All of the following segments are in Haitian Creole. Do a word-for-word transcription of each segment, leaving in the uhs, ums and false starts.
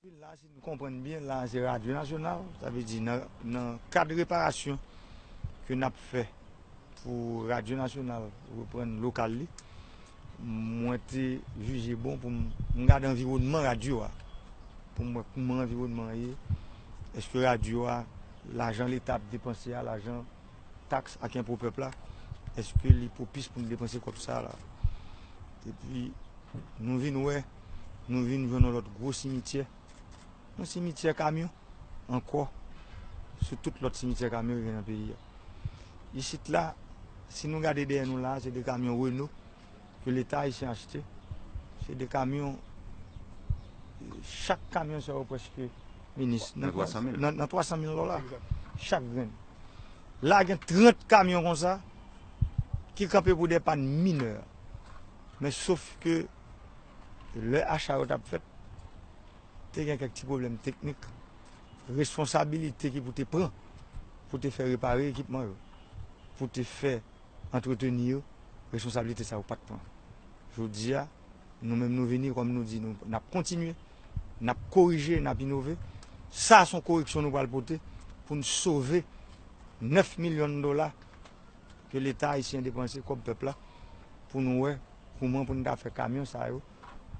Vin la, si nou konprann byen, la se Radyo Nasyonal, sa vle di nan, nan kad reparasyon ke n ap fè pou Radyo Nasyonal reprann lokal li, mwen te jije bon pou m, m gade anviwònman radyo a, pou m wè kouman anviwònman an ye, èske radyo a, lajan Leta ap depanse a, lajan taks ak enpo pèp la, èske li pwopis pou n depanse kòb sa la? Epi, nou vin wè, nou vin jwenn yon lòt gwo simityè, yon simityè kamyon ankò, sou tout lòt simityè kamyon ki gen nan peyi a. Isit la, si nou gade dèyè nou la, se de kamyon Renault ke Leta ayisyen achte. Se de kamyon, chak kamyon sa yo prèske, minis, nan, nan twa san mil. Nan, nan twa san mil dola, chak grenn. La gen trant kamyon konsa ki kanpe pou de pàn minè. Men sof ke lè acha yo t ap fèt, te gen kèk ti pwoblèm teknik. Responsabilite ki pou te pran, pou te fè repare ekipman yo, pou te fè antreteni yo, responsabilite sa yo pa t pran. Jodi a, nou menm nou vini, kòm nou di, nou, n ap kontinye, n ap korije, n ap inove. Sa se yon koreksyon nou pral pote pou n sove nèf milyon dola ke Leta ayisyen depanse, kòb pèp la, pou nou wè kouman pou n ta fè kamyon sa yo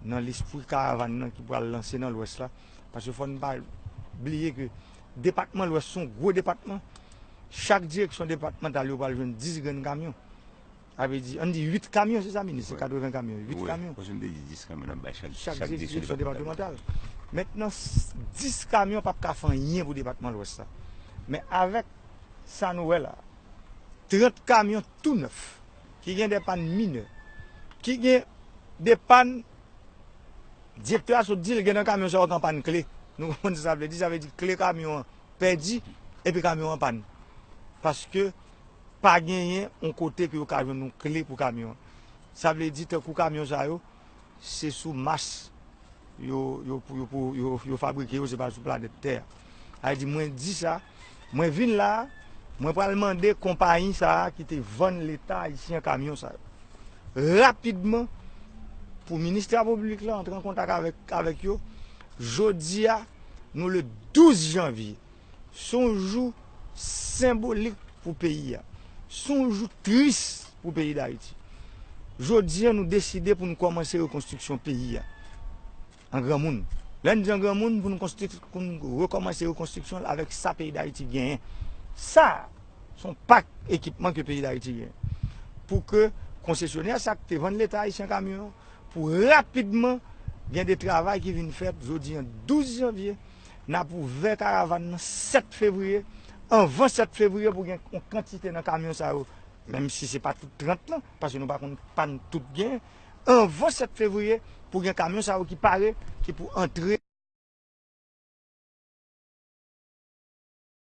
nan lespri karavàn nan ki pral lanse nan Lwès la. Paske fò n pa bliye ke depatman Lwès se yon gwo depatman. Chak direksyon depatmantal yo pral jwenn dis grenn kamyon. Sa vle di, ann di uit kamyon, se sa, minis? Se katreven kamyon, uit kamyon. Paske nou te di dis kamyon n ap bay chak, chak direksyon depatmantal. Mentnan, dis kamyon p ap ka fè anyen pou depatman Lwès la. Men avèk sa nou wè la, trant kamyon tou nèf, ki gen de pàn minè, ki gen de pàn, direktè a sot di l gen nan kamyon sa yo k an pàn kle. Nou konprann sa sa vle di? Sa vle di kle kamyon an pèdi, epi kamyon an pàn. Paske pa genyen yon kote ke yo ka jwenn yon kle pou kamyon an. Sa vle di tankou kamyon sa yo, se sou Mas yo, yo, yo, yo, yo fabrike yo, se pa sou planèt Tè a. Sa vle di, mwen di sa, mwen vin la, mwen pral mande konpayi sa a ki te vann Leta ayisyen kamyon sa yo, rapidman, pou minis Travo Piblik la antre an kontak avèk, avèk yo. Jodi a, nou le douz janvye. Se yon jou senbolik pou peyi a. Se yon jou tris pou peyi Dayiti. Jodi a, nou deside pou n kòmanse rekonstriksyon peyi a an granmoun. Lè n di an granmoun, pou n konstri-, pou n rekòmanse rekonstriksyon l avèk sa peyi Dayiti genyen. Sa, se yon pak ekipman ke peyi Dayiti genyen. Pou ke konsesyonè sa k te vann Leta ayisyen kamyon an, pou rapidman gen de travay ki vin fèt jodi an douz janvye, n ap ouvè karavàn nan sèt fevriye. Anvan sèt fevriye, pou gen yon kantite nan kamyon sa yo, menm si se pa tout trant lan, paske nou pa konn pàn tout gen. Anvan sèt fevriye, pou gen kamyon sa yo ki pare, ki pou antre